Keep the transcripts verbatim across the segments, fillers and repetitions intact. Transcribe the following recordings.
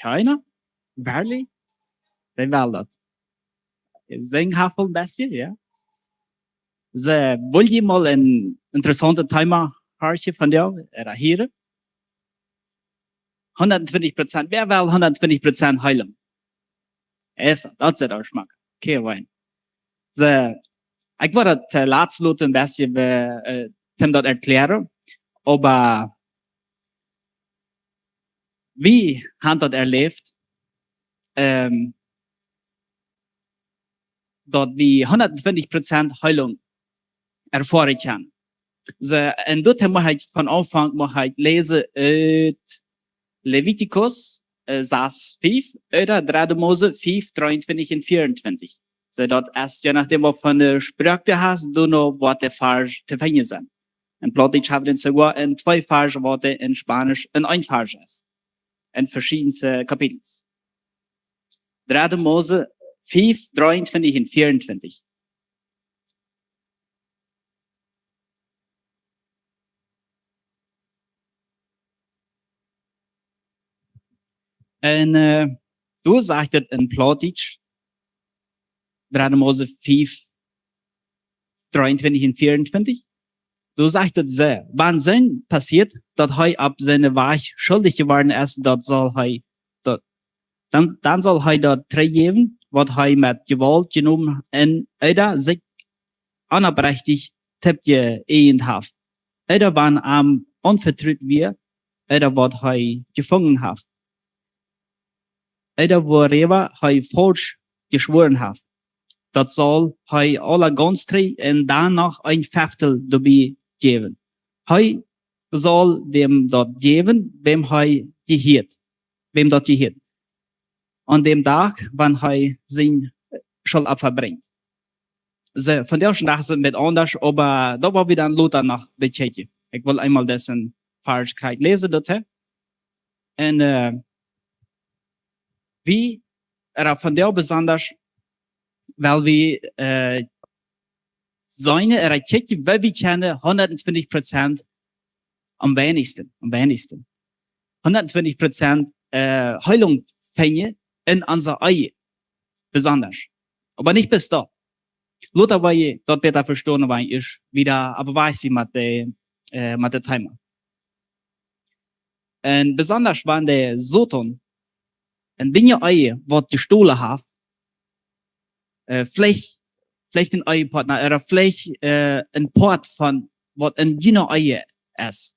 Kjeena? Werkjlich? Wäa well daut? Sien Haft een bät, jo. Soo, well jie mol een interessauntet Thema horchen von die, ooda hieren? Hundat twintich Prozent. Wäa well hundat twintich Prozent Heilunk? Esa, daut es uk schmock. Okay, fein. Soo, ekj wull daut, äh, latst loten een bät, äh, äh, Tim daut erkjlären. Oba wie haben daut erläft, ähm, daut wie hundat twintich Prozent Heilunk erfoaren kjennen. Soo, un daut mott ekj von Aunfank, mott ekj läsen ut Levitikus, äh, sas fief, ooda dredde Mose fief, dreeuntwintich un vieauntwintich. Soo, daut es, je nodäm waut fa eene Sproak du hast, dan no waut de Varsch to finjen sent. En Plautdietsch hab wie dan soogoa en twee Varsch, waut en Spaunisch en een Varsch es. En veschiedenste Kapitels. Dredde Mose fief, dreeuntwintich un vieauntwintich. Un, äh, doa sajcht et en Plautdietsch, dredde Mose fief, dreeuntwintich un vieauntwintich. Doa sajcht et soo: Wan Sind passieet, daut hee opp sienen Wajch schuldich jeworden es, daut saul hee, daut, dan, dan saul hee daut trigjjäwen, waut hee met Jewault jenomen un ooda sikj onoprechtich tojeeajent haft. Ooda wan am aunvetrut wia, ooda waut hee jefungen haft. Ooda woaräwa hee faulsch jeschwoaren haft. Daut saul hee aula gaunz trigj un dan noch een Feftel doabie jäwen. Hee saul däm daut jäwen, wäm hee jehieet, wäm daut jehieet. Aun däm Dach, wan hee sien Schuldopfa brinjt. Soo, vondoag dän Dach es et een bät aundasch, oba daut woa wie dan lota noch bekjikjen. Ekj well eemol disen Varsch krakjt läsen, daut, hä? Un, äh, wie, ooda vondoag besonda, well wie, äh, seenen, ooda kjikjen, woo wie kjennen hundat twintich Prozent aum weinichsten, aum weinichsten. Hundat twintich Prozent, äh, Heilunk finjen en onse Ehe. Besonda. Oba nich bloos daut. Lota woa jie daut bäta vestonen, wan jie wieda, oba wajch sie met de, äh, met daut Thema. Un besonda wan de Soton en diene Ehe waut jestolen haft, äh, veleicht, veleicht een Ehepartner, ooda veleicht, äh, een Poat von waut en diene Ehe es.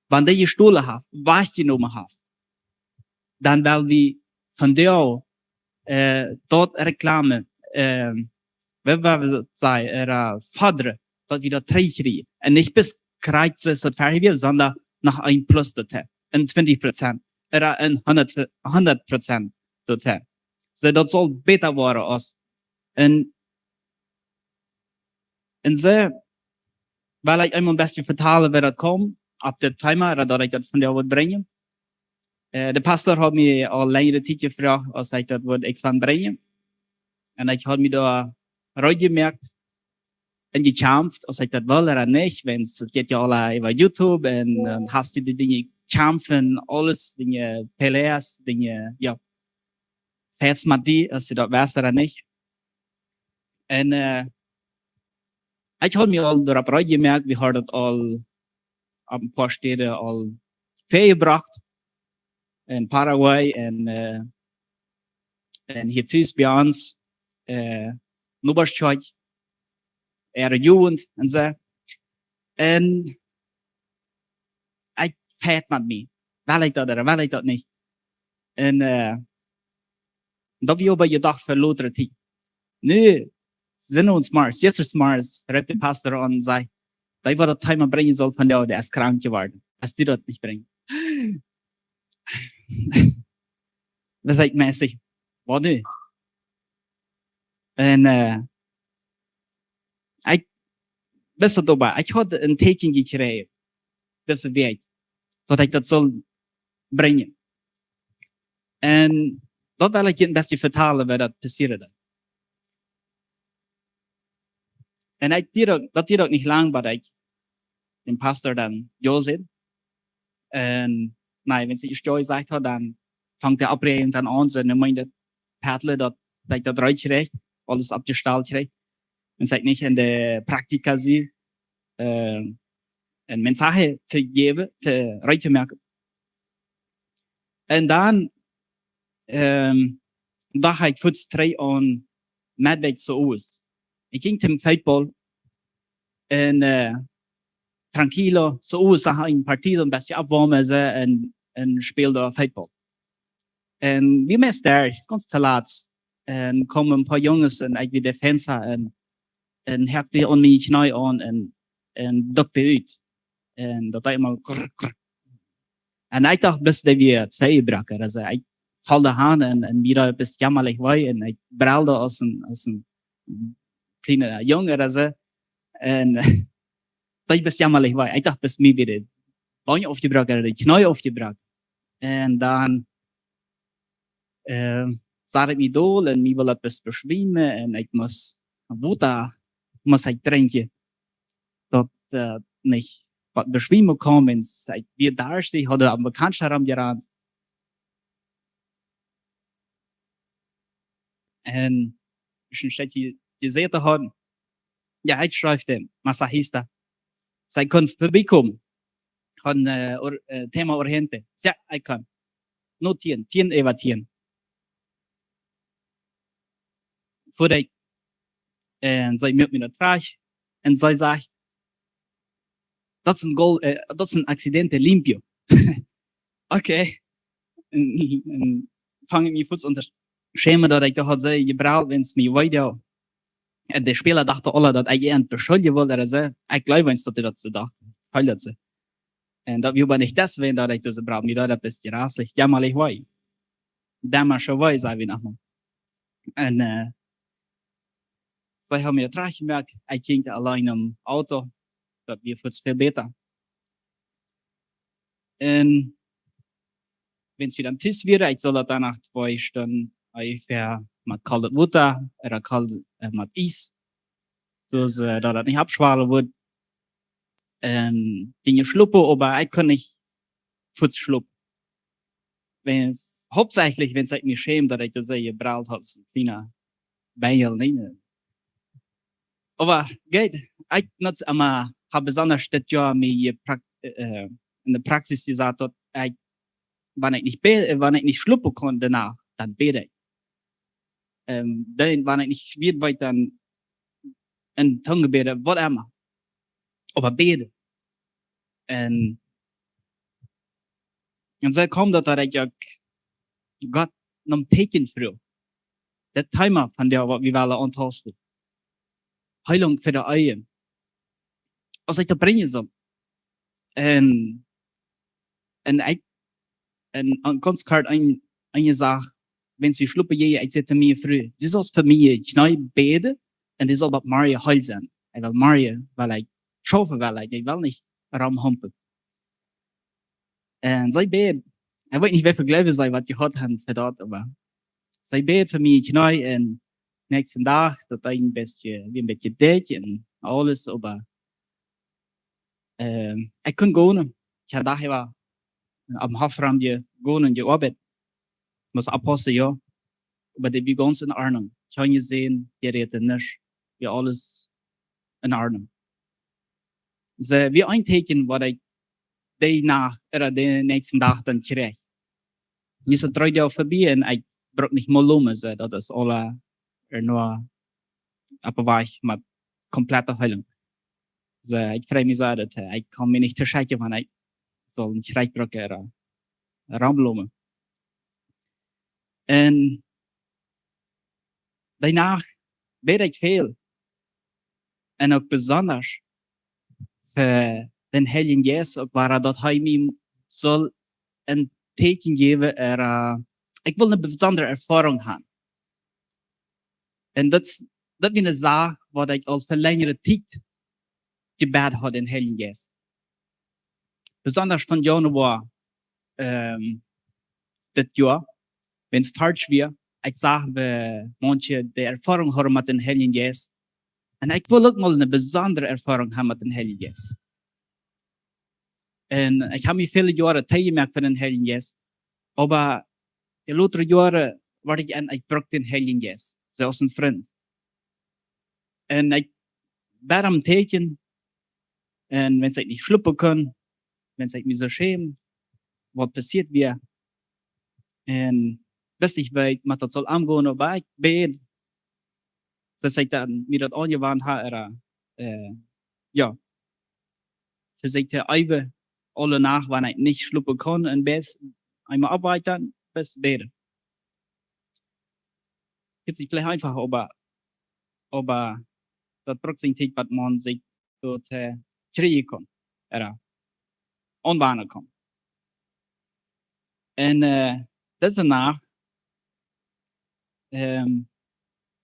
Wan dee jestolen haft, wajchjenomen haft, dan well wie vondoag, äh, daut Reklame, äh, woo, woo wie daut sajen, äh, foddren, daut wie daut trigjkjrieen. Un nich bloos krakjt soo aus daut verhäa wia, sonda noch een Plus doatoo. Een twintich Prozent. Ooda een hundat, hundat Prozent doatoo. Soo, daut saul bäta woaren aus. Un, un soo, well ekj eemol een bät vetalen, woo daut kjeem, opp dit Thema, daut ekj daut vondoag wull brinjen. Äh, de Pastor haud mie aul lenjre Tiet jefroacht, aus ekj daut wull, ekj sull brinjen. Un ekj haud mie doa reed jemoakt un jekjamft, aus ekj daut wull ooda nich, wiels daut jeit jo aula äwa YouTube un, äh, hast du dee Dinja kjamfen, aules, Dinja, P L As, Dinja, jo, fäats met die, aus du daut weetst ooda nich. Un, äh, ekj haud mie aul doaropp reed jemoakt, wie hauden daut aul opp een poa Städen aul väajebrocht. En Paraguay un, äh, un hia tus bie ons, äh, Nobaschtkjoakj, äare Jugend un soo. Un ekj fäat met mie. Well ekj daut ooda well ekj daut nich? Un, äh, daut wia oba jedocht fa lotre Tiet. Nu, Sinnowents Morjes, jistren Morjes, reep de Pastor aun un säd, dee waut daut Thema brinjen saul vondoag, dee es krank jeworden. Hast du daut nich brinjen? Dan säd ekj mie, waut nu? Un, äh, ekj wist daut oba, ekj haud een Tieekjen jekjräajen, dise Wäakj, daut ekj daut sull brinjen. Un daut well ekj junt een bät vetalen, woo daut passieed. Un ekj dieed uk, daut dieed uk nich lang, bat ekj dän Pastor dan jo säd. Un Nä, wan ekj Joy jesajcht haud, dan fangt de Opregung dan aun, soo, dan meent daut Paddle, daut, daut ekj daut rut kjrieech, aules aufjestalt kjrieech. Wan ekj nich en de Praktika sie, äh, een Mensaje to jäwen, to, rut to moaken. Un dan, ähm, docht ekj fuaz trigj aun Medwäakj soo aus. Ekj jinkj toom Football un, äh, tranquilo, soo aus een Partido, een bät aufwoamen, soo, un, un späld doa Football. Un wie meist doa, gaunz too lat. Un kjeemen een poa Junges un ekj wia Defensa un, un hakjten dee aun mien Kjnee aun un, un dukjten ut. Un daut deed mau krr, krr. Un ekj docht, bat dee wia tweijebrockt. Aulsoo, ekj foll doa han un, un mie deed daut bät jämalich wee un ekj breld aus een, aus een kjliena Jung, aulsoo. Un daut deed bät jämalich wee. Ekj docht, bat mie wia de Been aufjebrockt, de Kjnee aufjebrockt. Un dan, äh, sad ekj mie dol un mie wull daut bät beschwiemen un ekj must Wota, must ekj drinkjen. Daut, äh, nich waut beschwiemen kaun, wan ekj wia darstich, haud aum Bekauntschaftsraum jerant. Un ekj een Stekj jesäten haud. Jo, ekj schreef dän Masajista. See kunn verbiekomen. Von, äh, Or-, äh, Tema Oriente. Jo, ekj kaun. No tieen, tieen äwa tieen. Foa ekj. Un see muak mie daut trigj. Un see sajcht, daut es een Gol, äh, daut es een accidente limpio. Okay. Un, un funk ekj mie fuaz aun to schämen daut ekj daut haud soo jebrelt, wan see mie wee deed. Un de Späla dochten aula daut ekj an beschuljen wull, aulsoo, ekj jleew nich daut dee daut soo dochten. Ekj feeld daut soo. Un daut wia oba nich deswäajen daut ekj daut soo breld, mie deed daut bät jreslich jämalich wee. Dämlich wee, saj wie noch mau. Un, äh, see haud mie trigj jemoakt, ekj jinkj auleen em Auto, daut wia fuaz väl bäta. Un wan ekj dan tus wia, ekj sull daut dan no twee Stunden onjefäa met kolt Wota ooda kolt, äh, met Iess. Soo, äh, daut daut nich aufschwalen wudd. Un jinkj schlopen, oba ekj kunn nich fuaz schlopen. Wan, hauptsächlich, wan ekj mie schämd, daut ekj daut soo jebrelt haud, aus een kjliena Benjel, nä. Oba, goot, ekj nutz emma, hab besonda dit Joa mie jeprak-, äh, en de Praxis jesat, daut ekj, wan ekj nich bä-, wan ekj nich schlopen kaun doano, dan bäd ekj. Ähm, dan, wan ekj nich schwieren weet, dan en Tungen bäden, waut emma. Oba bäden. Un, un soo kjeem daut, daut ekj uk Gott nom Teakjen fruach. Daut Tema von dee, waut wie wellen auntausten. Heilunk fa de Ea. Aus ekj daut brinjen sull. Un, un ekj, un, un gaunz kort een, eene Sach, wan see schlopen jinjen, ekj säd to miene Fru, du saust fa miene Kjnee bäden, un dee saul bat morjen heil sennen. Ekj well morjen, well ekj schaufen, well ekj, ekj well nich romhumpen. Un see bäd, ekj weet nich, woo väl Gloowen see waut jehaut haben fa daut, oba see bäd fa miene Kjnee un näakjsten Dach, daut deed een bät, wia een bät dikj un aules, oba, ähm, ekj kunn gonen. Ekj haud doa äwa aum Hoff rom jegonen un jeoabeit. Must oppaussen, jo. Oba daut wia gaunz en Ordnunk. Ekj haud jeseenen, dee räden nich. Wia aules en Ordnunk. Soo, wia een Teakjen, waut ekj dee Nacht, ooda dän näakjsten Dach dan kjrieech. Nu es daut dree Doag verbie un ekj bruck nich mol lomen, soo, daut es aul, äh, nu opp Wajch met komplette Heilunk. Soo, ekj frei mie soo, daut, äh, ekj kaun mie nich veschekjen, wan ekj saul een Schrikj brucken ooda romlomen. Un doano bäd ekj väl. Un uk besonda fa dän Heiljen Jeist, uk wada daut hee mie saul een Teakjen jäwen, ooda, äh, ekj well eene besondre Erfoarunk haben. Un daut, daut wia eene Sach, waut ekj aul fa längre Tiet jebäden haud em Heiljen Jeist. Besonda von Januar, ähm, dit Joa, wan et Harfst wia, ekj sach, woo manche dee Erfoarunk hauden met dän Heiljen Jeist. Un ekj well uk mol eene besondre Erfoarunk haben met dän Heiljen Jeist. Un ekj hab mie väle Joaren Tiet jemoakt fa dän Heiljen Jeist. Oba de latste Joaren wort ekj en, ekj bruck dän Heiljen Jeist, soo aus een Frint. Un ekj bäd aum Täkjen. Un wan ekj nich schlopen kunn, wan ekj mie soo schämd, waut passieet wia. Un wist ekj, woo ekj met daut sull omgonen, oba ekj bäd, soo aus ekj dan mie daut aunjewant haud, ooda, äh, jo, fa sikj to eewen, aule Nacht, wan ekj nich schlopen kunn, un bäd, eemol oppwaken, dan bäd bäden. Hieet sikj veleicht eenfach, oba, oba daut bruck siene Tiet, waut maun sikj doa, äh, kjrieen kaun, ooda aunwanen kaun. Un, äh, dise Nacht, ähm,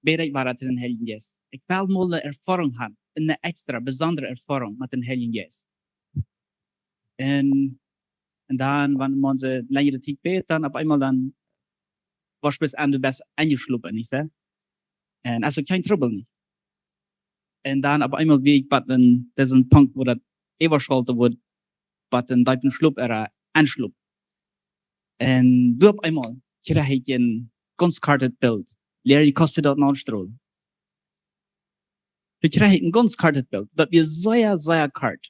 bäd ekj wada to dän Heiljen Jeist. Ekj well mol eene Erfoarunk haben, eene extra, besondre Erfoarunk met dän Heiljen Jeist. Un, un dan, wan maun soo längre Tiet bät, dan opp eemol dan, waut best du, du best enjeschlopen, nich soo? Un es uk kjeen Trubbel, nich? Un dan opp eemol wia ekj bie een, daut es een Punkt, wua daut äwaschalten woat, bie een deepen Schlop ooda Enschlop. Un doa opp eemol kjrieech ekj een gaunz kortet Bilt. Larry, kaust du daut notstrolen? Doa kjrieech ekj een gaunz kortet Bilt. Daut wia sea, sea kort.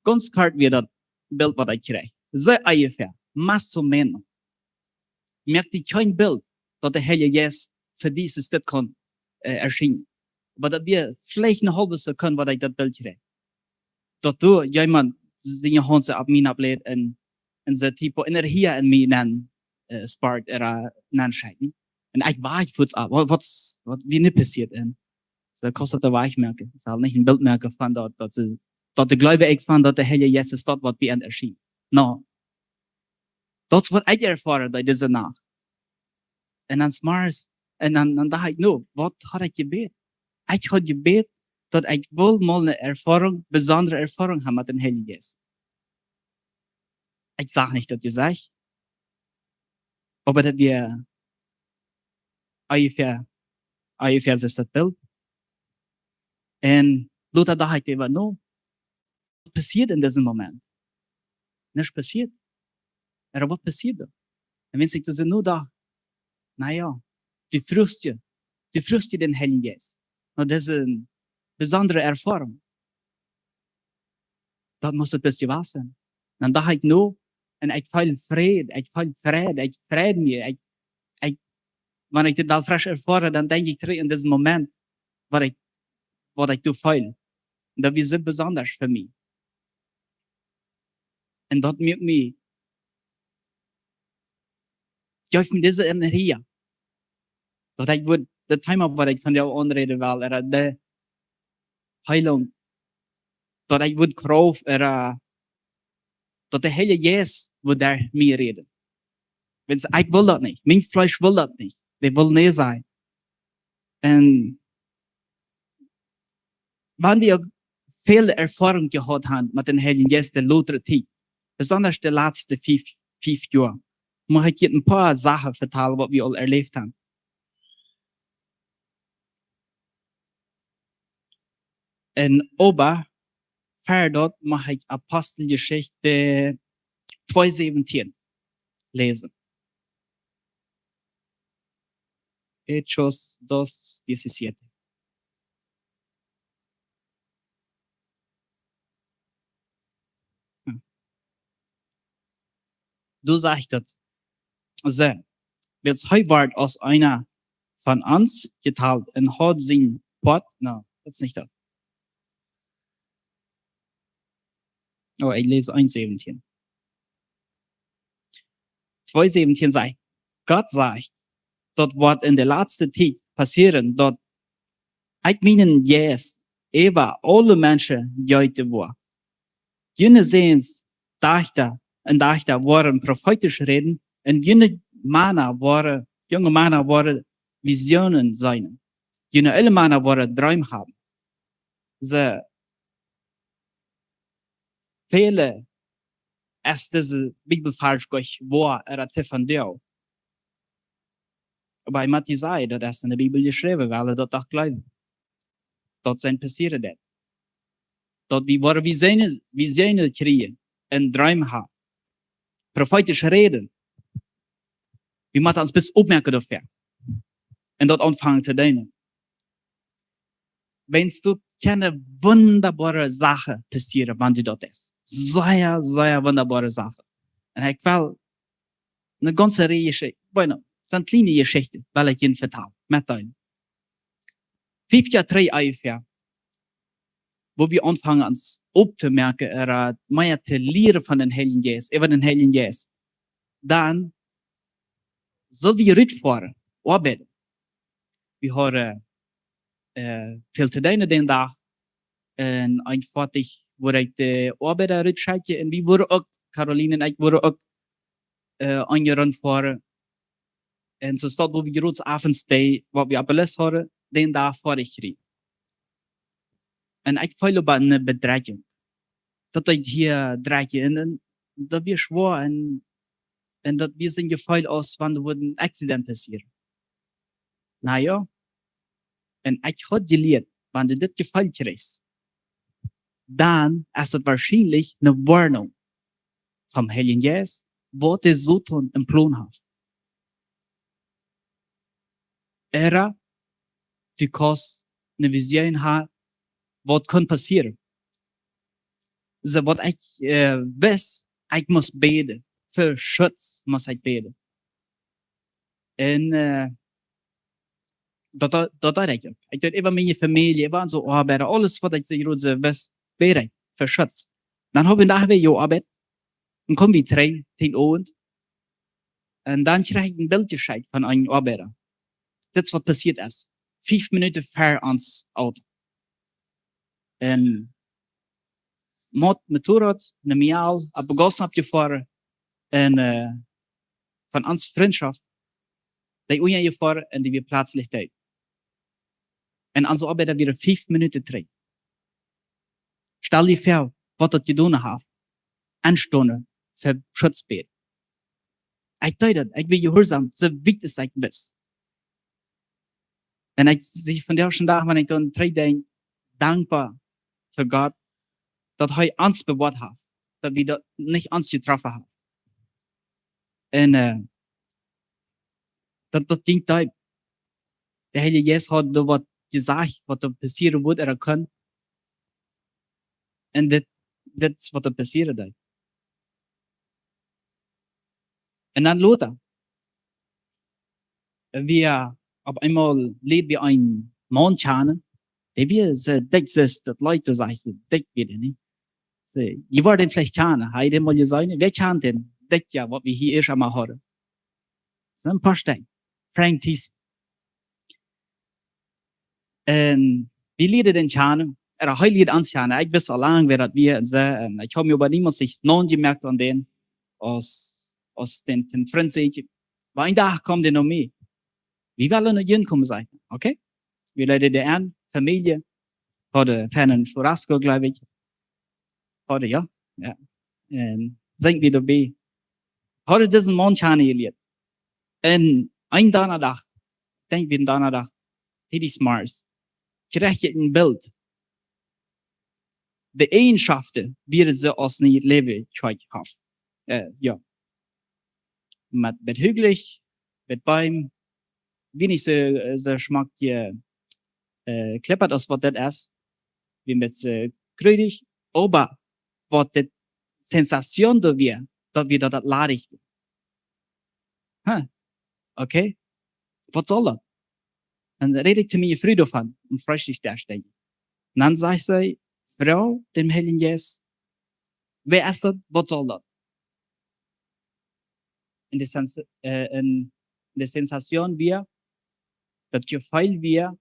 Gaunz kort wia daut Bilt, waut ekj kjrieech. Soo onjefäa, más o menos. Moak die kjeen Bilt, daut de Heilje Jeist fa die es, daut kunn, äh, erschienen. Oba daut wia veleicht eene haulwe Sekund, waut ekj daut Bilt kjrieech. Daut doa jemaunt siene Haunt soo opp mie auflajcht un, un soo Tiet energia en mie nenn, äh, sparkt ooda nenn schekjt. Un ekj wia fuaz auf, waut, waut, waut wia nu passieet? Un soo kaust du daut wajchmoaken. Saul nich een Bilt moaken von daut, daut du, daut du jleewen deist von daut de Heilje Jeist es daut, waut bie an erschien. No. Daut es, waut ekj erfoaren deed dise Nacht. Un dan zemorjes, un dan, dan docht ekj, no, waut haud ekj jebät? Ekj haud jebät, daut ekj wull mol eene Erfoarunk, besondre Erfoarunk haben met dän Heiljen Jeist. Ekj sach nich daut Jesecht, oba daut wia onjefäa, onjefäa soo daut Bilt. Un lota docht ekj äwa no, waut passieet en disen Moment? Nuscht passieet. Oba waut passieet doa? Un wan ekj doa soo nodocht, na jo, du fruachst je, du fruachst je dän Heiljen Jeist. No, daut es eene besondre Erfoarunk. Daut mott et bloos jewast sennen. Dan docht ekj no, un ekj feel Fräd, ekj feel Fräd, ekj frei mie, ekj, ekj, wan ekj dit aul fresch erfoa, dan denkj ekj trigj aun disen Moment, waut ekj, waut ekj doa feel. Un daut wia soo besonda fa mie. Un daut moakt mie, jeef mie dise Energie. Daut ekj wudd, daut Thema, waut ekj vondoag aunräden well, ooda de Heilunk, daut ekj wudd Krauft, ooda daut de Heilje Jeist wudd derch mie räden. Wiels ekj well daut nich. Mien Fleesch well daut nich. Dee well nä sennen. Un wan wie uk väl Erfoarunk jehaut haben met dän Heiljen Jeist de latste Tiet, besonda de latste fiew, fiew Joa, mucht ekj junt een poa Sachen vetalen, waut wie aul erläft haben. Un oba, ver daut mucht ekj Aposteljeschicht twee säwentieen läsen. Hechos dos diecisiete. Doa sajcht et, soo, wiels hee wort aus eena von ons jetalt un haud sien Poat, no, daut es nich daut. Oh, ekj läs eent säwentieen. Twee säwentieen sajcht, Gott sajcht, daut woat en de latste Tiet passieren, daut ekj mienen Jeist äwa aule Menschen jeeten woa. June Säns, Dajchta un Dajchta woaren profeetisch räden, un june Mana woaren, junge Mana woaren Visionen seenen. June eele Mana woaren Dreem haben. Soo, väle es dise Bibelvarsch goanich woa, ooda to vondoag. Oba ekj mott die sajen, daut es enne Bibel jeschräwen, wie aule daut doch jleewen. Daut sent passieren daut. Daut wie woaren, wie sent, wie sent kjrieen, een Dreem haben, profeetisch räden. Wie motten ons bloos oppmoaken doafäa. Un daut aunfangen to deenen. Wan du kaust wundaboare Sachen passieren, wan du daut deist. Sea, sea wundaboare Sachen. Un ekj well eene gaunze Rieej Jeschichten, bueno, sent kjliene Jeschichten, well ekj junt vetalen, metdeelen. Fief Joa trigj onjefäa, woo wie aunfungen ons opptomoaken, ooda mea to lieren von dän Heiljen Jeist, äwa dän Heiljen Jeist, dan sullen wie rutfoaren, oabeiden. Wie hauden, äh, väl to doonen dän Dach. Un eenfach wort ekj de Oabeida rutschekjen. Un wie wudden uk, Caroline un ekj wudden uk, äh, aun de Run foaren. Un soo daut, woo wie jrods avonds dee, waut wie oppjeläst hauden, dän Dach foadich kjrieen. Un ekj feeld oba eene Bedrekjunk. Daut ekj hia drekjen. Un, un daut wia schwoa. Un, un daut wia soon Jefeel aus wan doa wudd een Accident passieren. Na jo. Un ekj haud jelieet, wan du dit Jefeel kjrichst, dan es daut woarschienlich eene Woarnunk vom Heiljen Jeist, waut de Soton em Plon haft. Ooda du kaust eene Vision haben, waut kaun passieren. Soo waut ekj, äh, wist, ekj must bäden. Fa Schutz must ekj bäden. Un, äh, daut, daut, daut deed ekj uk. Ekj deed äwa miene Famielje, äwa onse Oabeida, aules waut ekj soo jrods wist, bäd ekj fa Schutz. Dan haud wie een Dach wada jeoabeit. Dan kjeem wie trigj, dän Owent. Un dan kjrieech ekj een Bilt jeschekjt von eenen Oabeida. Dit es waut passieet es. Fief Minuten ver ons Auto. Un met Motorrad, een Mial, opp de Gauss oppjefoaren. Un, äh, von onse Frintschoft, dee unjajefoaren un dee wia pletslich doot. Un onse Oabeida wia fief Minuten trigj. Stal die väa, waut daut jedonen haft. Enstonen fa Schutz bäden. Ekj deed daut, ekj wia jehuarsom, soo wiet aus ekj wist. Un ekj sie vondoag dän Dach, wan ekj dan trigjdenkj, dankboa fa Gott, daut hee ons bewoat haft, daut wie daut nich ons jetroffen haft. Un, äh, daut, daut jinkj deep. De Heilje Jeist haud doa waut jesajcht, waut doa passieren wudd ooda kunn. Un dit, dit es waut doa passieren deed. Un dan lota, wie opp eemol lieed wie eenen Maun kjanen, dee wia soo dikj, soo daut Leet, soo sajcht, soo dikj wia dee, nä? Soo, jie woaren dän veleicht kjanen, hab jie dän mol jeseenen? Wäa kjant dän? Dee, jo, waut wie hia ieescht emol hauden. Soo een poa Stekj. Frank Thiessen. Un wie lieeden dän kjanen, ooda hee lieed ons kjanen. Ekj wist aul lang, wäa daut wia un soo. Un ekj haud mie oba niemols nich nojemoakt aun dän, aus, aus dän, dän Frint säkjen. Oba een Dach kjeem dee no mie. Wie wellen no junt komen, säd ekj. Okay. Wie leeden dee aun, Famielje. Hauden feinen Churrasco, jleew ekj. Hauden, jo. Jo. Un sent wie doabie. Hauden disen Maun kjanen jelieet. Un een Donnadach, denkj wie een Donnadach, tiedich zemorjes, kjrieech ekj een Bilt. De Eajenschoften wieren soo aus een Läwen kjwakj haft. Äh, jo. Met, met hüglich, met Beem, wia nich soo, äh, soo schmock, äh, äh, jekjlippat aus waut daut es. Wia een bät, äh, kjrieelich, oba waut de Sensazion doa wia, daut wia daut, daut ladich wia. Huh, okay. Waut saul daut? Dan räd ekj to miene Fru doavon, aum Freestikjdesch, denkj ekj. Un dan sajcht see: Froag dän Heiljen Jeist, waut es daut? Waut saul daut? Un de Sens-, äh, un de Sensazion wia, daut Jefeel wia,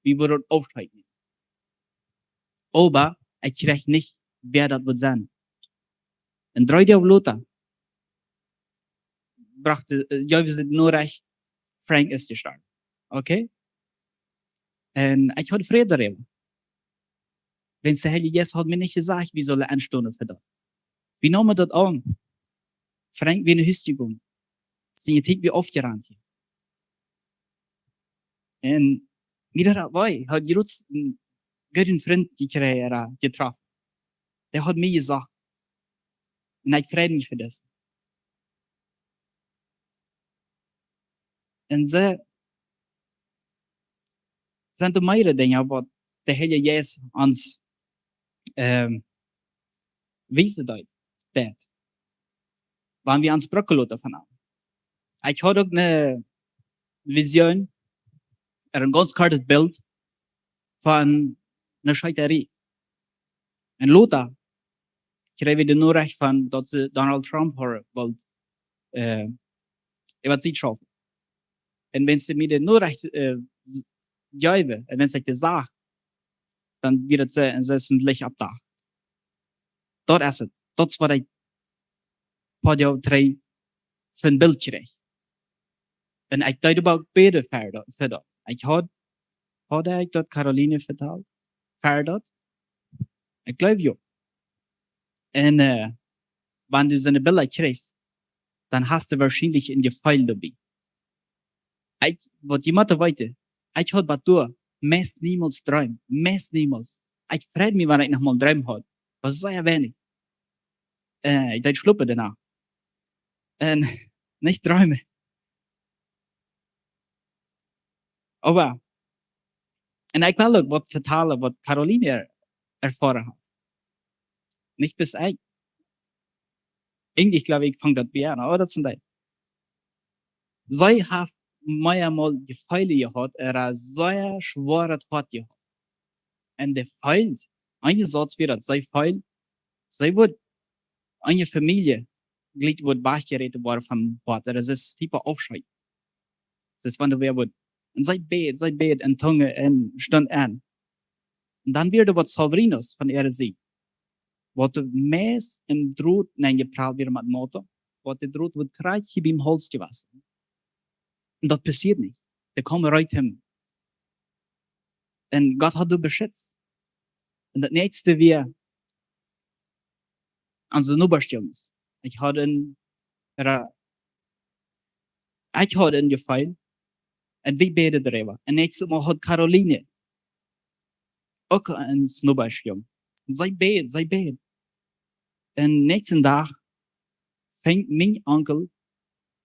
wie wudden Aufscheet nämen. Oba ekj kjrieech nich, wäa daut wudd sennen. Un dree Doag lota brocht, äh, jo, wie sent nu rajcht, Frank es jestorwen. Okay? Un ekj haud Fräd doaräwa. Wiels de Heilje Jeist haud mie nich jesajcht, wie sullen enstonen fa daut. Wie neemen daut aun. Frank wia no Hus jegonen. Siene Tiet wia aufjerant hia. Un mie deed daut wee, haud jrods een gooden Frint jekjräajen, ooda jetroffen. Dee haud mie jesajcht. Un ekj freid mie fa disen. Un see sent de meare Dinja waut de Heilje Jeist ons, ähm, wiesen deed, daut, wan wie ons brucken loten von am. Ekj haud uk eene Vision, ooda een gaunz kortet Bilt von eene Scheetarie. Un lota kjrieech wie de Norecht von daut see Donald Trump wullen, äh, äwa Sied schaufen. Un wan see mie de Norecht, äh, s-, jeewen, un wan see daut sagen, dan wia daut see, un see es een Licht oppjedocht. Daut es et. Daut es waut ekj poa Joa trigj fa een Bilt kjrieech. Un ekj deed oba uk bäden fa daut, fa daut. Ekj haud, haud ekj daut Caroline vetalt? Fa daut? Ekj jleew jo. Un, äh, wan du soone Bilda kjrichst, dan hast du woarschienlich een Jefeel doabie. Ekj, waut jie motten weeten, ekj haud bat doa meist niemols Dreem, meist niemols. Ekj freid mie, wan ekj noch mol een Dreem haud. Wia sea weinich. Äh, ekj deed schlopen doano. Un nich dreemen. Oba, un ekj well uk waut vetalen, waut Caroline er-, erfoaren haft. Nich bloos ekj. Eejentlich jleew ekj, fangt daut bie aun, oba daut es een Deel. See haft meamol Jefeele jehaut, äa sea schwoaret Hoat jehaut. Un dee feelt, een Sauz wia daut, see feelt, see wudd, eene Famielje, Jlied wudd wajchjeräten woaren vom Hoat, daut es dee deepa Aufschei. Daut es wan doa wäa wudd. Un see bäd, see bäd en Tungen un stunt aun. Un dan wia doa waut sobrinos von äare Sied, waut doa meist em Drot nenjepralt wieren met Moto, waut de Drot wudd krakjt hia biem Hauls jewast. Un daut passieed nich. Dee kjeemen rut em. Un Gott haud doa beschitzt. Un daut näakjste wia onse Nobasch Junges. Ekj haud een, ra-, ekj haud een Jefeel. Un wie bäden doaräwa. Un näakjstet Mol haud Caroline uk een Nobasch Jung. See bäd, see bäd. Un näakjsten Dach funk mien Onkel,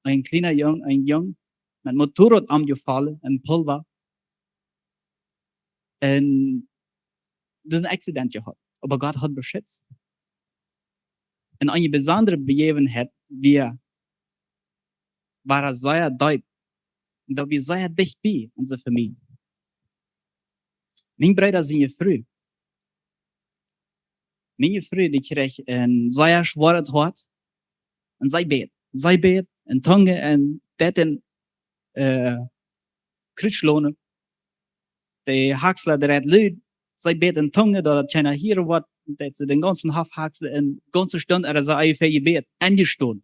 een kjliena Jung, een Jung, met Motorrad omjefollen, en Pulva. Un daut es een Accident jehaut. Oba Gott haud beschitzt. Un eene besondre Bejäwenheit wia, wia sea deep. Un daut wia sea dicht bie onse Famielje. Mien Brooda siene Fru. Miene Fru, dee kjrieech een sea schwoaret Hoat. Un see bäd, see bäd en Tungen un daut en, äh, Kjrietsschlonen. De Hoaxla, dee rät lud. See bäd en Tungen, daut daut kjeena hieet waut, daut see dän gaunzen Hoff hoaxlen un gaunze Stund, ooda see eefach jebäd, enjestonen.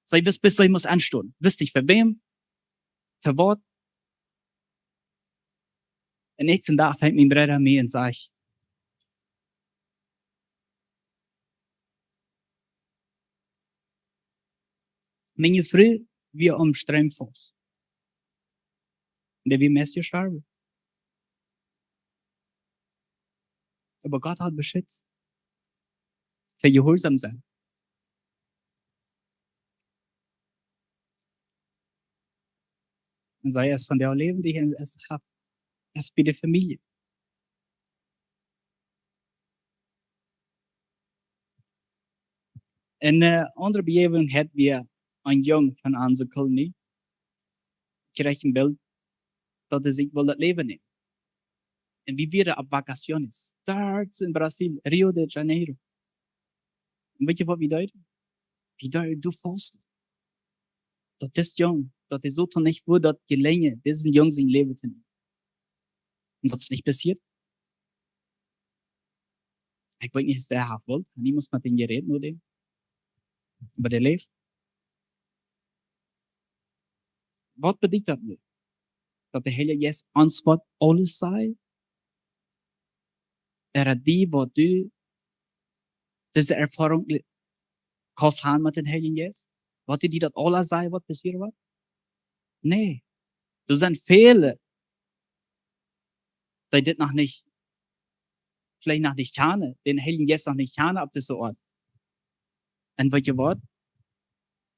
See wist, bat see must enstonen. Wist nich fa wäm, fa waut. Un näakjsten Dach funk mien Brooda mie un säd: Miene Fru wia aum Stroomfaust. Dee wia meist jestorwen. Oba Gott haud beschitzt. Fa jehuarsom sennen. Un see es vondoag läwendich un es, es bie de Famielje. Un, äh, aundre Bejäwenheit wia, een Jung von onse Kolonie kjrieech een Bilt, daut hee sikj wull daut Läwen nämen. Un wie wieren opp Vacaciones, doa en Brasil, Rio de Janeiro. Un weetst du, waut wie deeden? Wie deeden, du fausten. Daut dis Jung, daut de Soton nich wudd daut jelenjen, disen Jung sien Läwen to nämen. Un daut es nich passieet. Ekj weet nich, aus dee haft wullt. Niemols met am jerät no däm. Oba dee läft. Waut bediet daut nu? Daut de Heilje Jeist ons waut aules sajcht? Ooda dee, waut du dise Erfoarunk le-, kaust haben met dän Heiljen Jeist? Waut dee die daut aules sajcht, waut passieren woat? Nä. Doa sent väle dee dit noch nich, veleicht noch nich kjanen, dän Heiljen Jeist noch nich kjanen opp dise Oat. Un weetst du waut?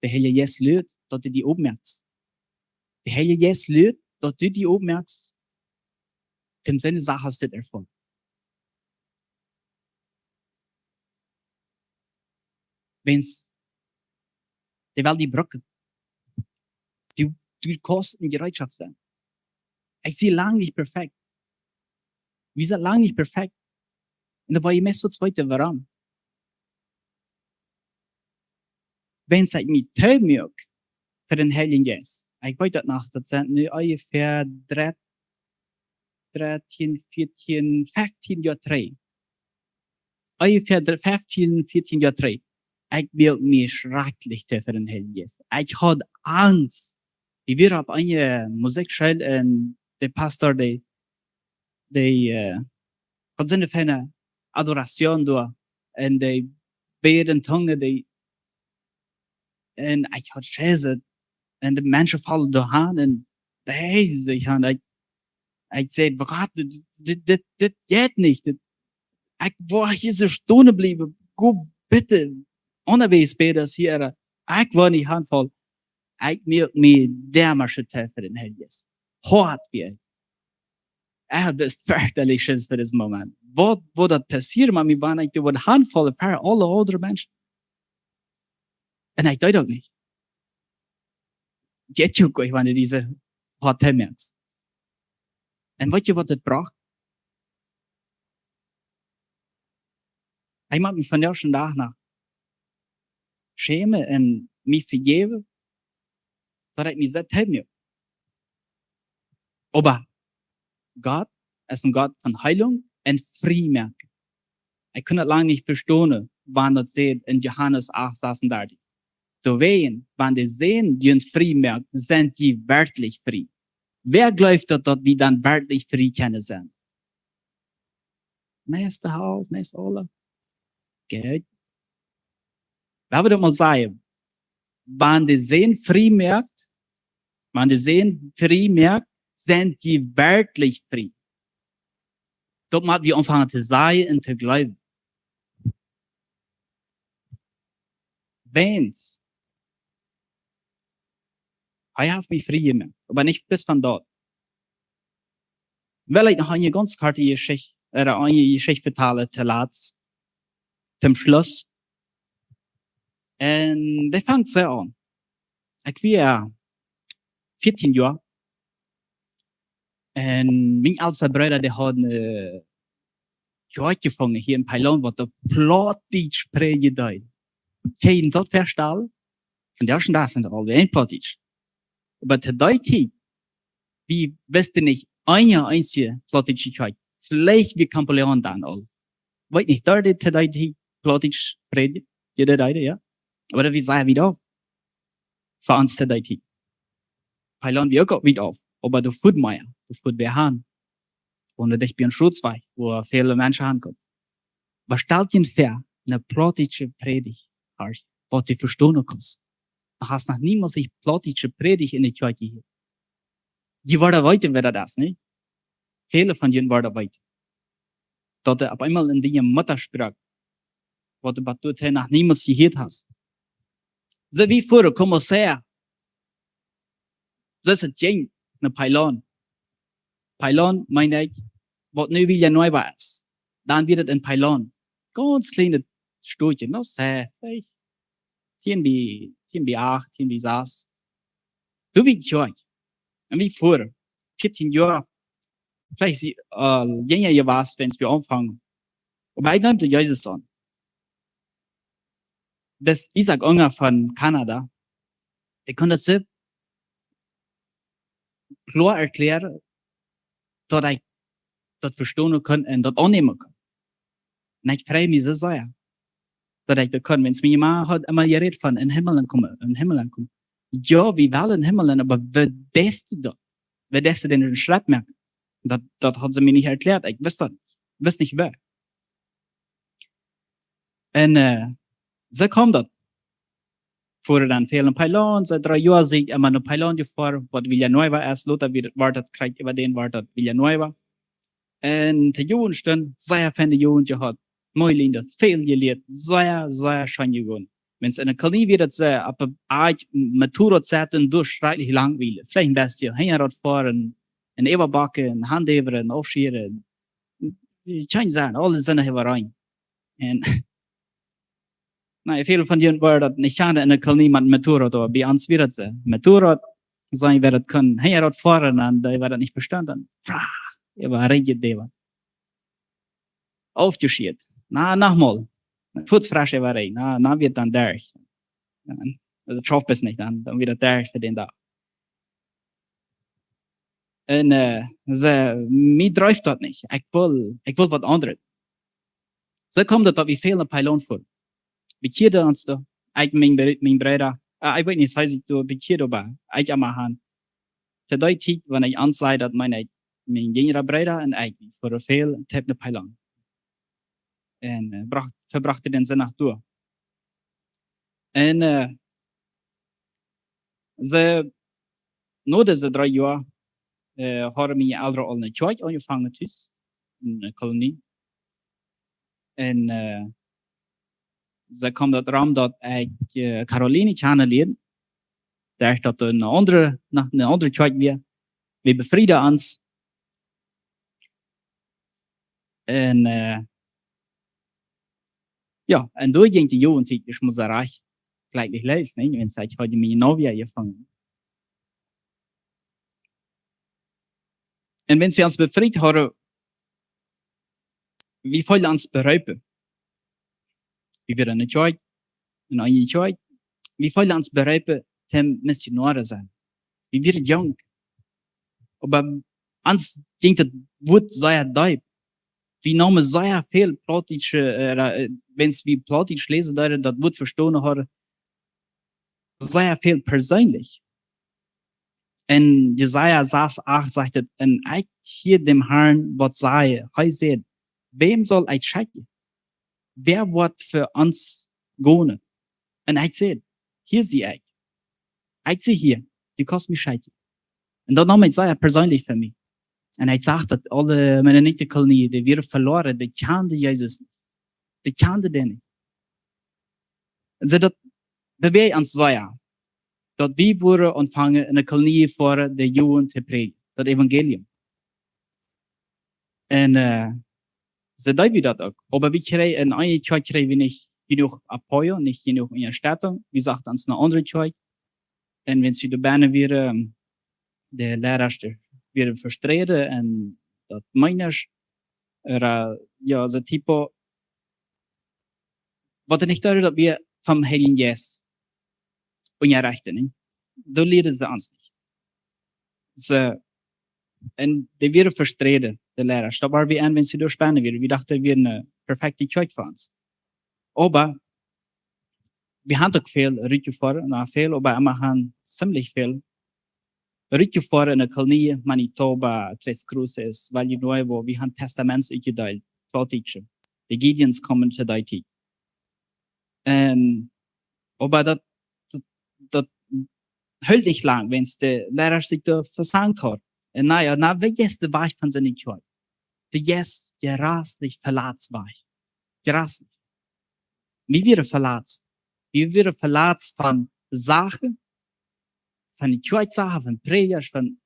De Heilje Jeist luat, daut du die oppmoakst. De Heilje Jeist luat, daut du die oppmoakst, toom soone Sachen dit erfoaren. Wiels dee well die brucken. Du, du kaust ne Jereetschoft sennen. Ekj sie lang nich perfekt. Wie sent lang nich perfekt. Un dan woa jie meist waut weeten, wuarom. Wiels ekj mie too muak fa dän Heiljen Jeist. Ekj weet daut noch, daut sent nu onjefäa dree, dartieen, vieetieen, feftieen Joa trigj. Onjefäa dr-, feftieen, vieetieen Joa trigj. Ekj muak mie schrakjlich too fa dän Heiljen Jeist. Ekj haud Angst. Wie wieren opp eene Musikschool un de Pastor, dee, dee, äh, haud soone feine Adoration doa. Un dee bäd en Tungen, dee, un ekj haud Schiss. Un de Menschen follen doa han un dee heesen sikj han. Ekj, ekj säd: "Boah Gott, dit, dit, dit, dit jeit nich. Dit, ekj woa hia soo stonen bliewen. Go bitte aundawees bäden aus hia. Ekj woa nich hanfaulen." Ekj muak mie dermaschen too fa dän Heiljen Jeist. Hoat wia ekj. Ekj haud bloos ferchtlich Schiss fa disen Moment. Waut, waut daut passieren, mau mie wan ekj doa wudd hanfaulen ver aule aundre Menschen. Un ekj deed daut nich. Jeit uk, ekj wan dise Hoat Times. Un weetst du, waut daut brocht? Ekj mott mie vondoag dän Dach noch schämen un mie vejäwen, daut ekj mie soo too muak. Oba Gott es een Gott von Heilung un Friemoaken. Ekj kunn daut lang nich vestonen, wan daut sajcht en Johanes acht sasundartich: "Doawäajen, wan de Sän junt frie moakt, sent jie werkjlich frie." Wäa jleeft daut, daut wie dan werkjlich frie kjennen sennen? Meist de Halft, meist aule. Goot. Lot wie daut mol sajen. Wan de Sän frie moakt, wan de Sän frie moakt, sent jie werkjlich frie. Daut mott wie aunfangen to sajen un to jleewen. Wiels hee haft mie frie jemoakt, oba nich bloos von daut. Well ekj noch eene gaunz korte Jeschicht, äh, eene Jeschicht vetalen, to latst, toom Schluss. Un dee fangt soo aun. Ekj wia vieetieen Joa. Un mien elsta Brooda, dee haud, äh, Kjoakj jefungen hia en Pailon, waut opp Plautdietsch prädjen deed. Kjenn jie daut vestalen? Vondoag dän Dach sent aule en Plautdietsch. Oba to dee Tiet, wie wisten nich eene eensje plautdietsche Kjoakj. Veleicht wia Kampoleon dan aul. Weet nich, doa dee to dee Tiet Plautdietsch prädjen, dee deeden, jo. Oba daut wia sea wiet auf. Fa ons to dee Tiet. Pailon wia uk wiet auf, oba doa fuat mea, doa fuat wäa han. Un doa dicht bie een Schrootwajch, wua väle Menschen hankomen. Oba stalt jie väa, ne plautdietsche Prädicht, waut du vestonen kaust. Du hast noch niemols ne plautdietsche Prädicht en de Kjoakj jehieet. Jie woaren weeten, wäa daut es, nä? Väle von junt woaren weeten, daut du opp eemol en diene Muttasproak, waut du bat doatoo noch niemols jehieet hast. Soo wie foaren, como sea. Soo es et jinkj no Pailon. Pailon, meen ekj, waut nu Villanueva es. Dan wia et en Pailon. Gaunz kjlienet Stootje, no sea, veleicht tieen bie, tieen bie acht, tieen bie sas. Doa wia Kjoakj. Un wie foaren, vieetieen Joa, veleicht sie, äh, jinja jewast, wan wie aunfungen. Oba ekj neem to Jesus aun. Daut Isaac Unger von Kanada, dee kunn daut soo kloa erkjläaren, daut ekj daut vestonen kunn un daut aunnämen kunn. Un ekj frei mie soo sea, daut ekj daut kunn. Wiels miene Mame haud emma jerät von en Himmel komen, en Himmel komen. Jo, wie wellen en Himmel, oba woo deist du daut? Woo deist du dän Schrett moaken? Daut, daut haud see mie nich erkjläat. Ekj wist daut, wist nich woo. Un, äh, soo kjeem daut. Foaren dan väl en Pailon, siet dree Joa sie ekj emma no Pailon jefoaren, waut Villanueva es, lota wort daut krakjt äwa dän wort daut Villanueva. Un de Jugend stunt, sea feine Jugend jehaut. Mooi Linda, väl jelieet, sea, sea scheen jegonen. Wan see enne Kolonie wia, daut see opp de Aak, Motorrad saut un derch schrakjlich lang wielen. Veleicht een bät Hinjarad foaren un äwabacke un Haunt äwen un aufschieren. Kjeene Senn, aule Senn äwa rein. Un na, väl von junt woaren daut nich kjanen, enne Kolonie met Motorrad, oba bie ons wia daut soo. Motorrad, see, wäa daut kunn Hinjarad foaren, un dee, wäa daut nich vestunt, dan, fra, äwa rein jedäwen. Aufjeschieet. Na, noch mol. Fuaz fresch äwa rein. Na, na wia daut dan derch. Jo, daut schauft best nich, dan, dan wia daut derch fa dän Dach. Un, äh, see, mie dreef daut nich. Ekj well, ekj well waut aundret. Soo kjeem daut, daut wie väl no Peilaun fuaren. Wie kjieeden ons doa. Ekj, mien Br-, mien Breeda. Äh, ekj weet nich, aus hee sikj doa bekjieed, oba ekj emma han. To dee Tiet, wan ekj ons säd, daut mien, ekj, mien jinjra Breeda un ekj, wie fuaren väl Tiet no Peilaun. Un, äh, brocht, vebrochten dän Sindach doa. Un, äh, see, no dise dree Joa, äh, hauden miene Elren aul eene Kjoakj aunjefongen tus, enne Kolonie. Un, äh, soo kjeem daut rom, daut ekj, äh, Caroline kjanen lieed. Doaderch daut doa eene aundre, noch eene aundre Kjoakj wia. Wie befrieden ons. Un, äh, jo, un doa jinkj de Jugend, ekj mott sajen, rajcht jlikj nich lees, nä? Wan see, ekj haud miene Novia jefongen. Un wan see ons befriet hauden, wie feelden ons beroopen. Wie wieren enne Kjoakj, enne eene Kjoakj. Wie feelden ons beroopen, to Missionoaren sennen. Wie wieren junk. Oba ons jinkj daut Wuat sea deep. Wie neemen sea väl plautdietsche, äh, äh, wan wie Plautdietsch läsen, daut, daut Wuat vestonen hauden, sea väl persönlich. En Jesaja sas acht sajcht et: "Un ekj hieed däm Harn waut sajen. Hee säd: Wäm saul ekj schekjen? Wäa woat fa ons gonen?" Un ekj säd: "Hia sie ekj. Ekj sie hia. Du kaust mie schekjen." Un daut neem ekj sea persönlich fa mie. Un ekj sach daut aule Mennoniten Kolonie, dee wieren veloaren, dee kjanden Jesus nich. Dee kjanden dän nich. Un soo daut bewäacht ons sea, daut wie wudden aunfangen enne Kolonie fa de Jugend to prädjen, daut Evangelium. Un, äh, soo deeden wie daut uk. Oba wie kjrieejen, enne eene Kjoakj kjrieejen wie nich jenuach Apoyo, nich jenuach Unjastettunk. Wie sochten ons eene aundre Kjoakj. Un wan see doa bennen wieren, de Liera wieren vesträden un daut meent, äh, jo, soo Typen, waut nich deeden, daut wie vom Heiljen Jeist unjarechten, nä? Doa lieeden see ons nich. See, un dee wieren vesträden, de Liera. Daut wia wie en, wan see doa bennen wieren. Wie dochten, daut wia eene perfekte Kjoakj fa ons. Oba wie haben uk väl rutjefoaren, nich väl, oba wie haben ziemlich väl rutjefoaren enne Kolonie, Manitoba, Tres Cruces, Valle Nuevo, wie haben Testaments utjedeelt, Plautdietsche. De Gideons kjeemen to dee Tiet. Un, oba daut, daut, daut hilt nich lang, wan de Liera sikj doa vesankt haud. Un na jo, na, wajch es de Wajch von siene Kjoakj? De Jeist, jreslich velatst wajch. Jreslich. Wie wieren velatst. Wie wieren velatst von Sachen, von de Kjoakjsachen, von Prädjasch, von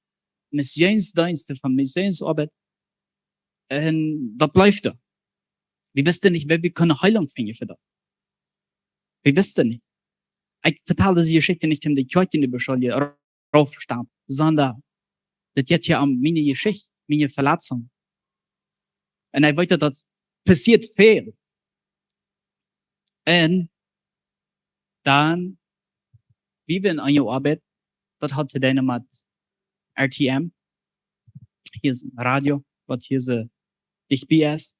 Missionsdeensten, von Missionsoabeit. Un daut bleef doa. Wie wisten nich, woo wie kunnen Heilunk finjen fa daut. Wie wisten nich. Ekj vetal dise Jeschicht nich om de Kjoakj en de Beschuldigung rauf to stampen, sonda daut jeit hia om miene Jeschicht, miene Veletzunk. Un ekj weet, daut daut passieet väl. Un dan, wie wieren aun de Oabeit, daut haud to doonen met R T M, hia es Radio, waut hia soo dicht bie es.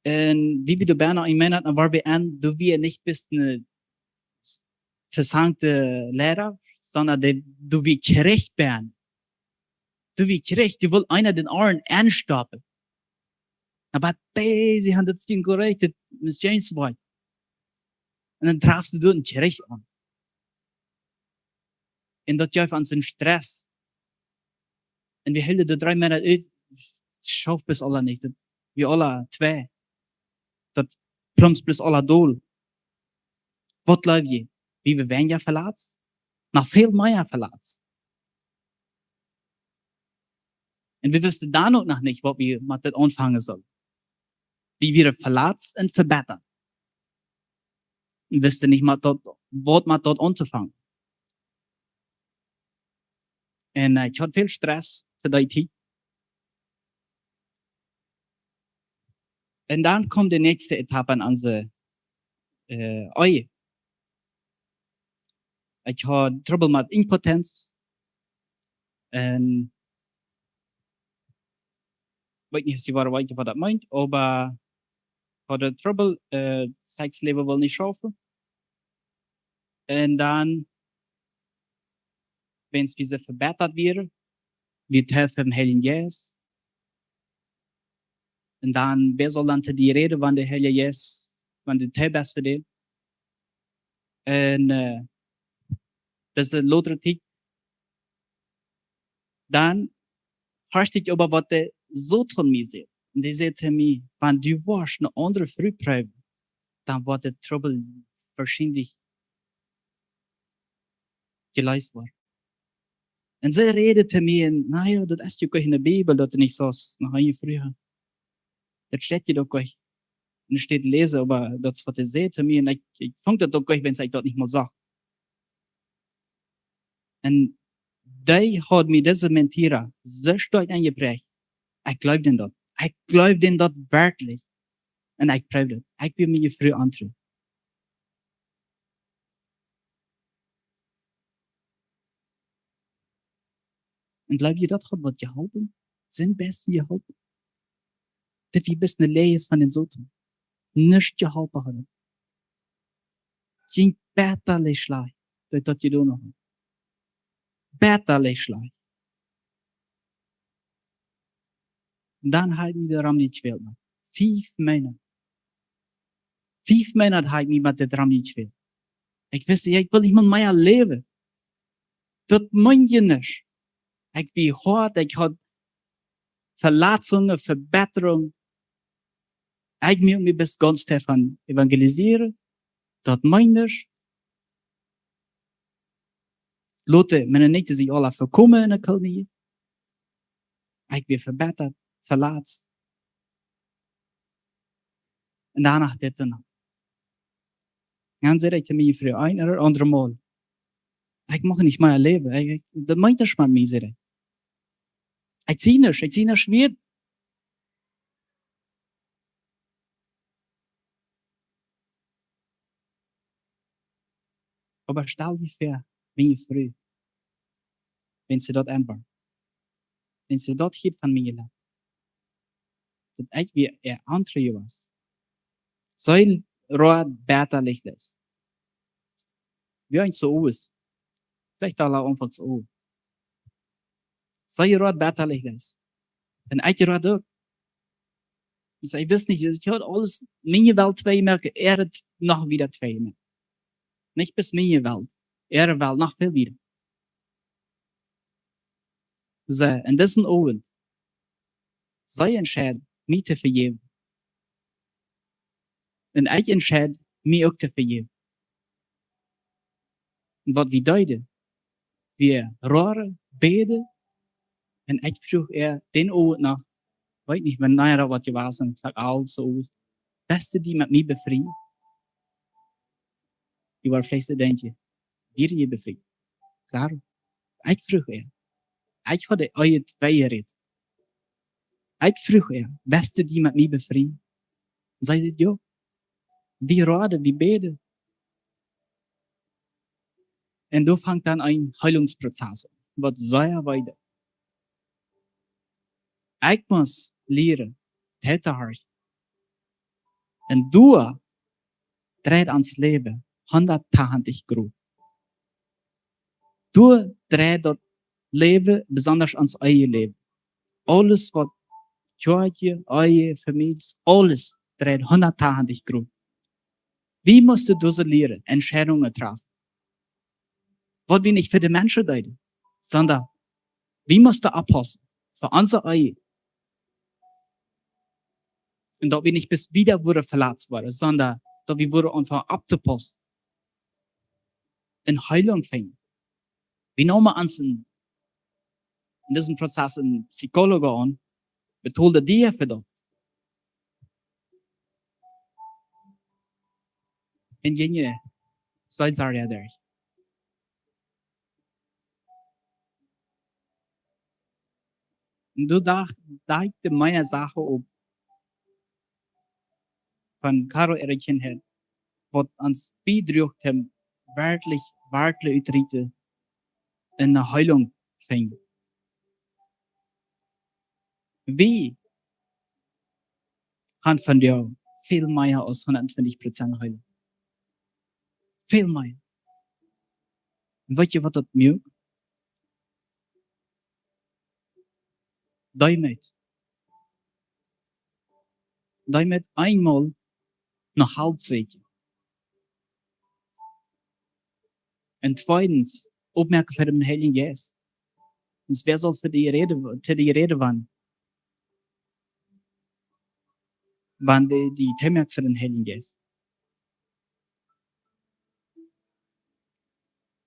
Un wie wieren doa bennen een Moonat, dan wieren wie en, doa wia nich bloos een vesankta Liera, sonda dee, doa wia Kjrich bennen. Doa wia Kjrich, dee wull eena dän aundren enstoppen. Oba dee, see haben daut jekoakjt, daut Missionswajch. Un dan trafst du doa een Kjrich aun. Un daut jeef ons een Stress. Un wie hilden doa dree Moonat ut, schauft bloos aula nich. Daut, wie aula twee. Daut plumpt bloos aula dol. Waut jleew jie? Wie woaren weinja veletzt? Noch väl mea veletzt. Un wie wisten dan uk noch nich, waut wie met dit aunfangen sullen. Wie wieren veletzt un vebittat. Un wisten nich met daut, waut met daut auntofangen. Un, äh, ekj haud väl Stress to dee Tiet. Un dan kjeem de näakjste Etapp aun onse, äh, Ehe. Ekj haud Trubbel met Impotenz. Un weet nich, aus jie woaren weeten, waut daut meent, oba haud Trubbel, äh, Sexläwen wull nich schaufen. Un dan, wan wie soo vebittat wieren, wie teufeln dän Heiljen Jeist. Un dan, wäa saul dan to die räden, wan de Heilje Jeist, wan du too best fa dän? Un, äh, daut es eene lotre Tiet. Dan horcht ekj oba, waut de Soton mie sajcht. Un dee sajcht to mie: "Wan du woascht eene aundre Fru proowen, dan woat de Trubbel woarschienlich jeleest woaren." Un see räden to mie, un, na jo, daut es uk en de Bibel, daut du nich saust no eene Fru gonen. Daut steit hia uk nich. Un steit läsen, oba daut es, waut see säd to mie, un ekj, ekj funk daut uk nich, wan see daut nich mol sach. Un dee haud mie, dise mentira, soo stoakj enjeprägt. Ekj jleewd en daut. Ekj jleewd en daut werkjlich. Un ekj proowd daut. Ekj wia miene Fru ontru. Un jleew jie, daut haud waut jeholpen? Sent best jeholpen? Daut wia best eene Läajes von dän Soton. Nuscht jeholpen haud. Jinkj bäta aus schlajcht, daut daut jedonen haud. Bäta aus schlajcht. Un dan haud ekj mie doarom nich jekjwält, Maun. Fief Moonat. Fief Moonat haud ekj mie met dit rom jekjwält. Ekj wist, jo, ekj well nich mea läwen. Daut meent je nuscht. Ekj wia hoat, ekj haud Veletzungen, Vebitterung. Ekj muak mie best gaunz doavon evangelisieren. Daut meent nuscht. Lot de Mennoniten sikj aula vekomen enne Kolonie. Ekj wia vebittat, veletzt. Un doano dit un daut. Dan säd ekj to miene Fru een ooda aundret Mol: "Ekj mucht nich mea läwen. Ekj, ekj, daut meent nuscht met mie", säd ekj. "Ekj sie nuscht, ekj sie nuscht wieet." Oba stal die väa, miene Fru, wan see daut enwoat. Wan see daut hieet von mie, daut ekj wia äa ontru jewast. See road bäta aus ekj. Wia ekj soo oolt. Veleicht aul aunfangs oolt. See road bäta aus ekj. Un ekj road uk. Soo, ekj wist nich, ekj haud aules, miene Welt twei jemoakt, äare noch wieda twei jemoakt. Nich bloos miene Welt, äare Welt noch väl wieda. Soo, un daut es een Owent. See entscheid, mie to vejäwen. Un ekj entscheid, mie uk to vejäwen. Un waut wie deeden, wie roden, bäden. Un ekj fruach äa dän Owent noch, weet nich, wanea daut woat jewast, ekj saj, aul soo oolt: "Best du die met mie befrieen?" Jie woaren veleicht denkjen: "Wia dee befriet?" Klaro. Ekj fruach äa. Ekj haud de Ehe twei jerät. Ekj fruach äa: "Best du die met mie befrieen?" Un see säd: "Jo." Wie roden, wie bäden. Un doa fangt dan een Heilungsprozess aun, waut sea wiet es. Ekj mott lieren, Tiet to haben. Un doa dreit ons Läwen hundatachentich Grod. Doa dreit daut Läwen, besonda ons Eheläwen. Aules waut Kjoakj, Ehe, Famielje, aules dreit hundatachentich Grod. Wie motten doa lieren, Entscheidungen träfen. Waut wie nich fa de Menschen deeden, sonda wie motten oppaussen fa onse Ehe. Un daut wie nich bloos wada wudden veletzt woaren, sonda daut wie wudden aunfangen opptopaussen un Heelunk finjen. Wie neemen ons en, en disen Prozess en Psycholoog aun, betolden dee fa daut. Un jie seenen sea derch. Un doa docht, docht ekj mie Sachen opp von Caro äare Kjintheit, waut ons bidroagen deed, werkjlich, werkjlich utrieten un eene Heelunk finjen. Wie haben vondoag väl mea aus hundat twintich Prozent Heelunk. Väl mea. Un weet jie, waut daut moakt? Deemoot. Deemoot, eemol no Help sieekjen. Un tweedens, oppmoaken fa dän Heiljen Jeist. Sest wäa saul fa die räden, fa die räden, wan, wan dee, dee tomoakt fa dän Heiljen Jeist?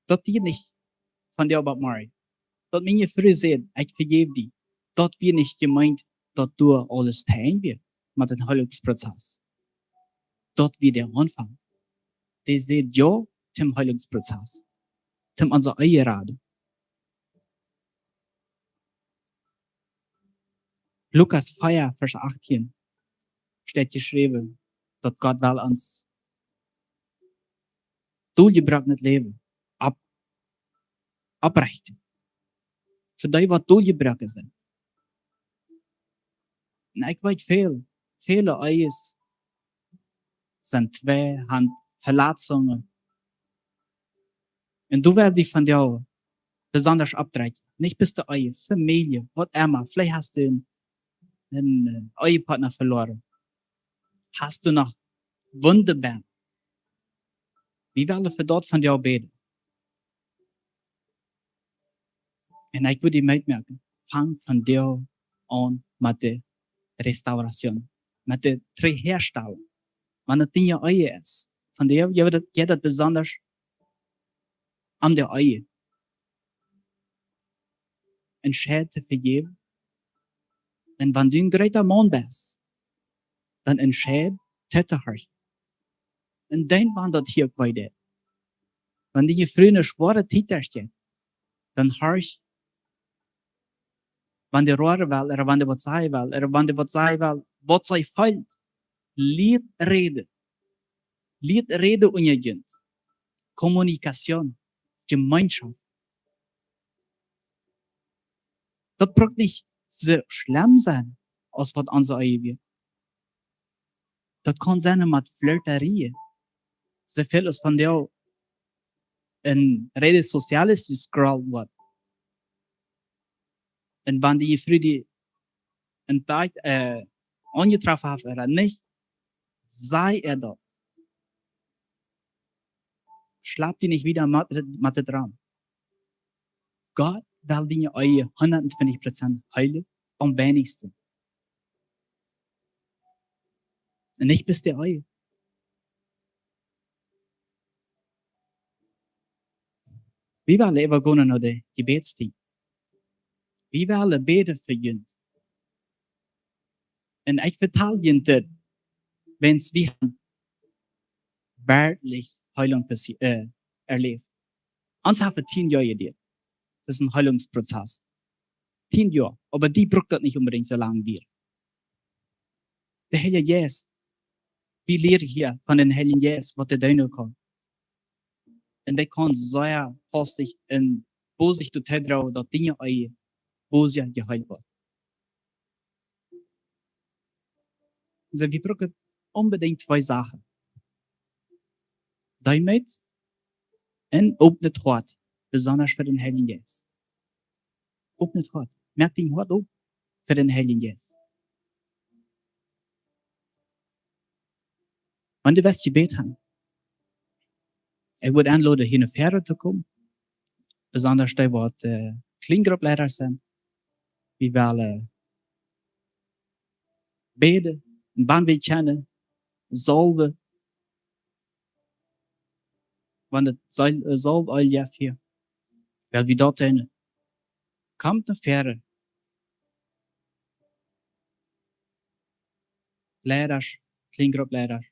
Daut wia nich von dee Bob Marley. Daut miene Fru säd: "Ekj vejeff die." Daut wia nich jemeent, daut doa aules to Enj wia met dän Heilungsprozess. Daut wia de Aunfank. Dee säd jo toom Heilungsprozess, toom onse Ehe raden. Lukas vea, Varsch achtieen steit jeschräwen, daut Gott well ons doljebroakenet Läwen opp-, opprechten. Fa dee, waut doljebroaken sent. Un ekj weet, väl, väle Ehes sent twei, haben Veletzungen. Un doa woa wie vondoag besonda opptrakjen. Nich bloos de Ehe, Famielje, waut emma. Veleicht hast du eenen, eenen, äh, Ehepartner veloaren. Hast du noch Wunden? Wie wellen fa daut vondoag bäden. Un ekj wudd die metmoaken, fang vondoag aun met de Restauration, met de Trigj häastalen. Wan et diene Ehe es, vondoag jeit et, jeit et besonda om de Ehe. Entscheid to vejäwen. Un wan du een groota Maun best, dan entscheid to horchen. Un dan, wan daut hia uk wee deit. Wan diene Fru eene schwoare Tiet derchjeit, dan horch, wan dee räden well, ooda wan dee waut sajen well, ooda wan dee waut sajen well, waut see feelt. Lia räden. Lia räden unja junt. Kommunikation, Jemeenschoft. Daut brukt nich soo schlemm sennen, aus waut onse Ehe wia. Daut kaun sennen met Flirterie. Soo väl aus vondoag en redes sociales jescrollt woat. Un wan diene Fru die een Date, äh, aunjetroffen haft ooda nich, saj äa daut. Schlap die nich wada met, met daut rom. Gott well diene Ehe hundat twintich Prozent heelen, aum weinichsten. Un nich bloos de Ehe. Wie wellen äwagonen no de Jebädstiet. Wie wellen bäden fa junt. Un ekj vetal junt dit, wan wie haben werkjlich Heilung passi-, äh, erläft. Ons haft et tieen Joa jeduat. Daut es een Heilungsprozess. Tieen Joa. Oba dee brukt daut nich onbedinjt soo lang wieda. De Heilje Jeist. Wie lieren hia von dän Heiljen Jeist, waut hee doonen kaun. Un dee kaun sea hastich un bosich doatoo droagen, daut Dinja ea bosich jeheelt woaren. Soo, wie brucken onbedinjt twee Sachen. Deemoot un opnet Hoat, besonda fa dän Heiljen Jeist. Opnet Hoat. Moak dien Hoat op fa dän Heiljen Jeist. Wan du west jebät haben, ekj wudd aunloden, hia no väaren to komen. Besonda dee, waut, äh, Kjliengruppliedasch sent. Wie wellen bäden Un wan wie kjennen, selfst, wan daut selfst, selfst Eelj jeft hia, well wie daut doonen. Komt no väaren. Leidasch, Kjliengrupp Leidasch.